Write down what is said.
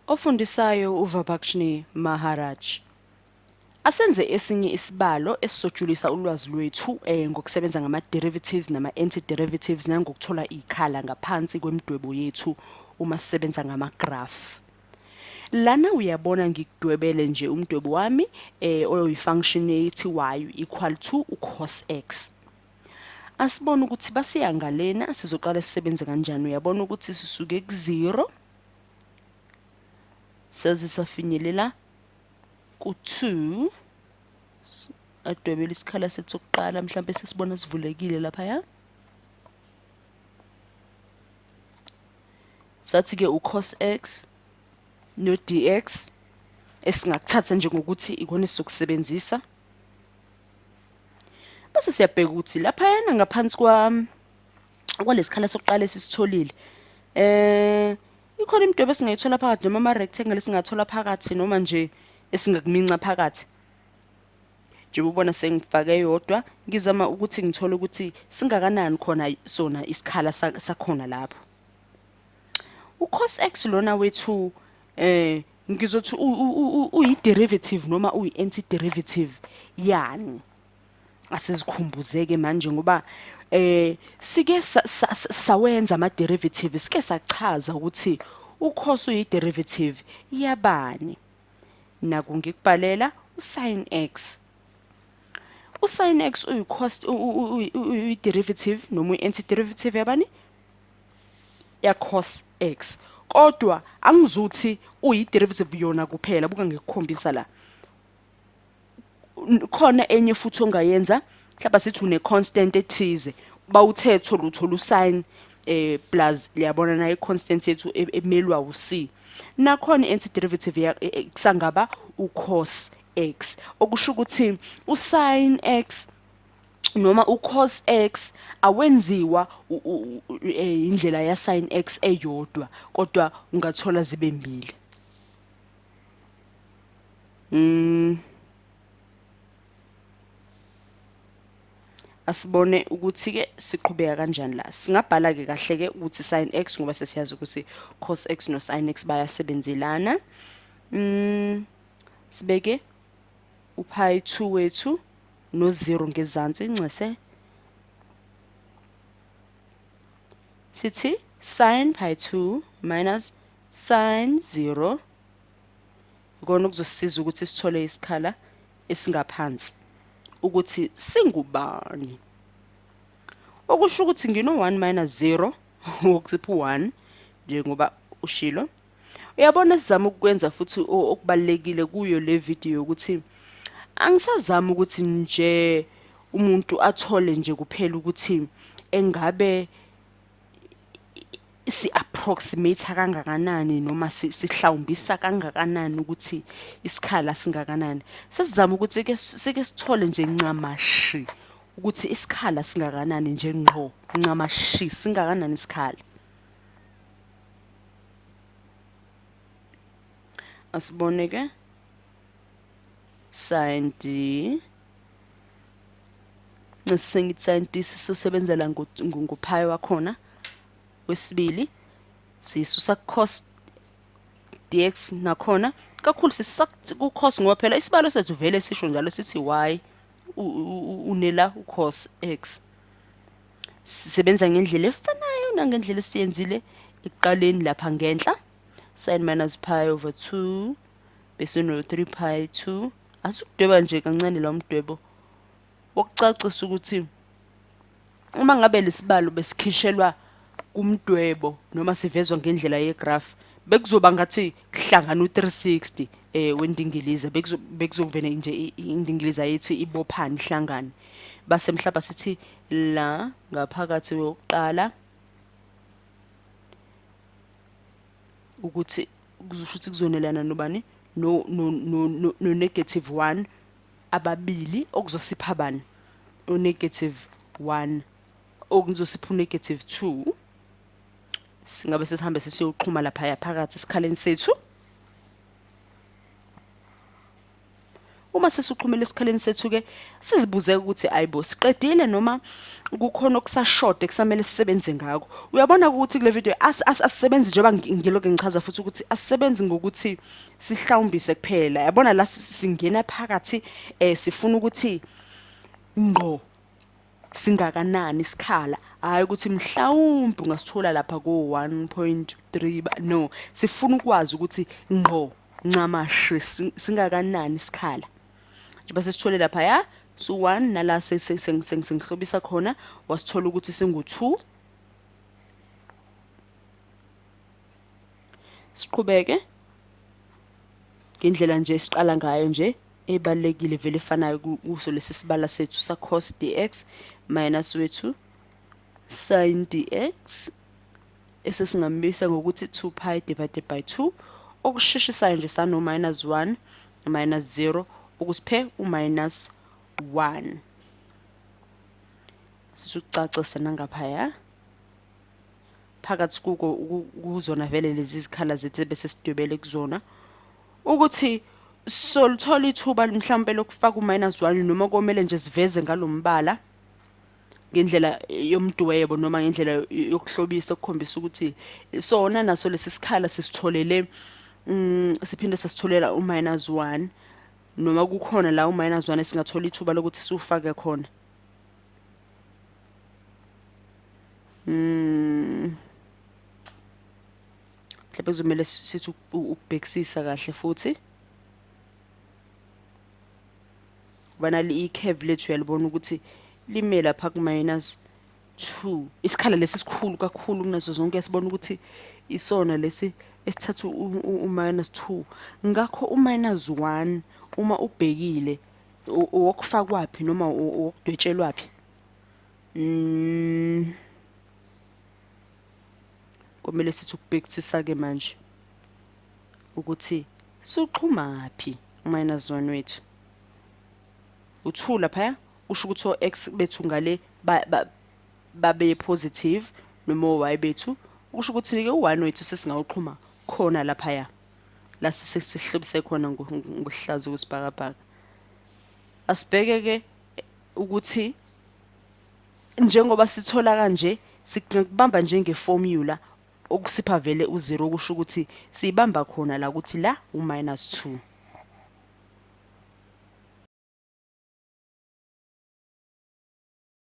Ofundisayo uVabakshni Maharaj. Asenze esinye isibalo esizojulisa ulwazi lwethu ngokusebenza ngama-derivatives nama-anti-derivatives nangokuthola iy'khala ngaphansi kwemidwebo yethu uma sisebenza ngama-graph. Lana uyabona ngikudwebele nje umdwebo wami oyi-function ethi y equal to u-cos x. Asibone ukuthi basiya ngalena sizoqala sisebenze kanjani. Uyabona ukuthi sisuke ku-0 saze safinyelela ku-2, adwebele isikhala sethu sokuqala mhlampe sisibona sivulekile laphaya. Sathi-ke u-cos x no-dx esingakuthatha njengokuthi ikona esizokusebenzisa. Bese siyabheka ukuthi laphayana ngaphansi kwalesikhala sokuqala esisitholile ikhona imidwebo esingayithola phakathi noma ama-rectangle esingathola phakathi noma nje esingakuminca phakathi. Njengoba ubona sengifake yodwa, ngizama ukuthi ngithole ukuthi singakanani khona sona isikhala sakhona lapho. U-cos x lona wethu ngizothi uyi-derivative noma uyi-anti-derivative yani. Asizikhumbuzeke manje ngoba sike sawenza ama-derivative, sike sachaza ukuthi u-cos uyi-derivative yabani. Naku ngikubhalela u-sin x. U-sin x uyi-cos, uyi-derivative noma uyi-anti-derivative yabani? Ya cos x. Kodwa angizuthi uyi-derivative yona kuphela, buka ngikukhombisa la. Khona enye futhi ongayenza, mhlawumbe sithi une-constant ethize, bawuthethe uthola u-sin plus liyabona na i-constant yethu emelwa u-c. Nakhona i-antiderivative kusangaba u-cos x, okusho ukuthi u-sin x noma u-cos x awenziwa indlela ya sin x eyodwa, kodwa ungathola zibe mbili. Asibone ukuthi ke siqhubeka kanjani la. Singabhala ke kahle ke ukuthi sin x ngoba sesiyazi ukuthi cos x no sin x bayasebenzelana. Sibeke upi 2 wethu no 0 ngezansi ncese. Sithi sin pi 2 minus sin 0 ikona okuzosisiza ukuthi sithole isikhala esingaphansi ukuthi singubani. Okusho ukuthi ngino 1 minus 0 wokusipha u1 njengoba ushilo. Uyabona sizama ukwenza futhi okubalekile kuyo le video ukuthi angisazami ukuthi nje umuntu athole nje kuphela ukuthi engabe si-approximate kangakanani noma sihlawumbisa kangakanani ukuthi isikhala singakanani. Sesizama ukuthi ke sike sithole nje ncamashi ukuthi isikhala singakanani nje ngqo, ncamashi singakanani isikhala. Asibone ke sin d, sengithi sin d sisosebenzela ngophayi wakhona wesibili, sisusa cos dx nakhona kakhulu sisusa ku-cos ngoba phela isibalo sethu vele sisho njalo sithi y unela u-cos x. Sisebenza ngendlela efanayo nangendlela esiyenzile ekuqaleni lapha ngenhla, sin minus pi over 2 bese no 3 pi 2. Asikudweba nje kancane lo mdwebo wokucacisa ukuthi uma ngabe lesibalo besikhishelwa kumdwebo noma sivezwa ngendlela yegraph, bekuzoba ngathi kuhlangana u-360 wendingiliza, bekuzovele nje indingiliza yethu ibophane ihlangane. Base mhlawumbe sithi la ngaphakathi kokuqala ukuthi kuzosho ukuthi kuzonelana nobani no no no no negative 1 ababili, okuzosipha bani u negative 1, okuzosipha u negative 2. Singabe sesihambe sesiyoxhuma lapha phakathi esikhaleni sethu. Uma sesiqhumela esikhaleni sethu-ke, sizibuze ukuthi ayibo, siqedile noma kukhona okusashoda ekusamele sisebenze ngakho. Uyabona ukuthi kule video asisebenzi, njengoba ngilokhu ngichaza futhi ukuthi asisebenzi ngokuthi sihlawumbise kuphela. Yabona la singena phakathi, sifuna ukuthi ngqo singakanani isikhala, hhayi ukuthi mhlawumbe ungasithola lapha ko-1.3, no, sifuna ukwazi ukuthi ngqo ncamashi singakanani isikhala. Njengoba sesithole laphaya su-1, nala sengihlobisa khona wasithola ukuthi singu-2. Siqhubeke ngendlela nje esiqala ngayo nje, ebalulekile vele, efanayo kuso lesi sibala sethu sa cos dx minus wethu sin dx, esesingambisa ngokuthi 2 pi divided by 2, okusheshisayo nje sano minus 1 minus 0 ukusiphe u-minus 1. Sisukucacisa nangaphaya phakathi kuko kuzona vele lezi zikhala zethu bese sidwebele kuzona ukuthi solithola ithuba mhlawumbe lokufaka u-minus 1, noma komele nje siveze ngalombala ngendlela yomdwebo noma ngendlela yokuhlobisa ukukhombisa ukuthi sona naso lesi sikhala sisitholele, siphinde sasitholela u-minus 1, noma kukhona la u-minus 1 esingathola ithuba lokuthi siwufake khona. Mhlawumbe kuzomele sithi ukubhekisisa kahle futhi, ngoba nali i-curve lethu uyalibona ukuthi lime lapha ku-minus 2. Isikhala lesi sikhulu kakhulu kunazo zonke, sibona ukuthi isona lesi esithatha u-minus 2. Ngakho u-minus 1 uma ubhekile owokufakwaphi noma owokudwetshelwaphi? Kumele sithi ukubhekisisa-ke manje ukuthi siwuxhumaphi u-minus 1 wethu. U-2 laphaya kusho ukuthi o-x bethu ngale babe positive, noma o-y bethu, kusho ukuthi-ke u-1 wethu sesingawuxhuma khona laphaya la sesihlobise khona ngokuhlaza okwesibhakabhaka. Asibheke-ke ukuthi njengoba sithola kanje, singakubamba njengeformula okusipha vele u-0, kusho ukuthi siyibamba khona la ukuthi la u-minus 2.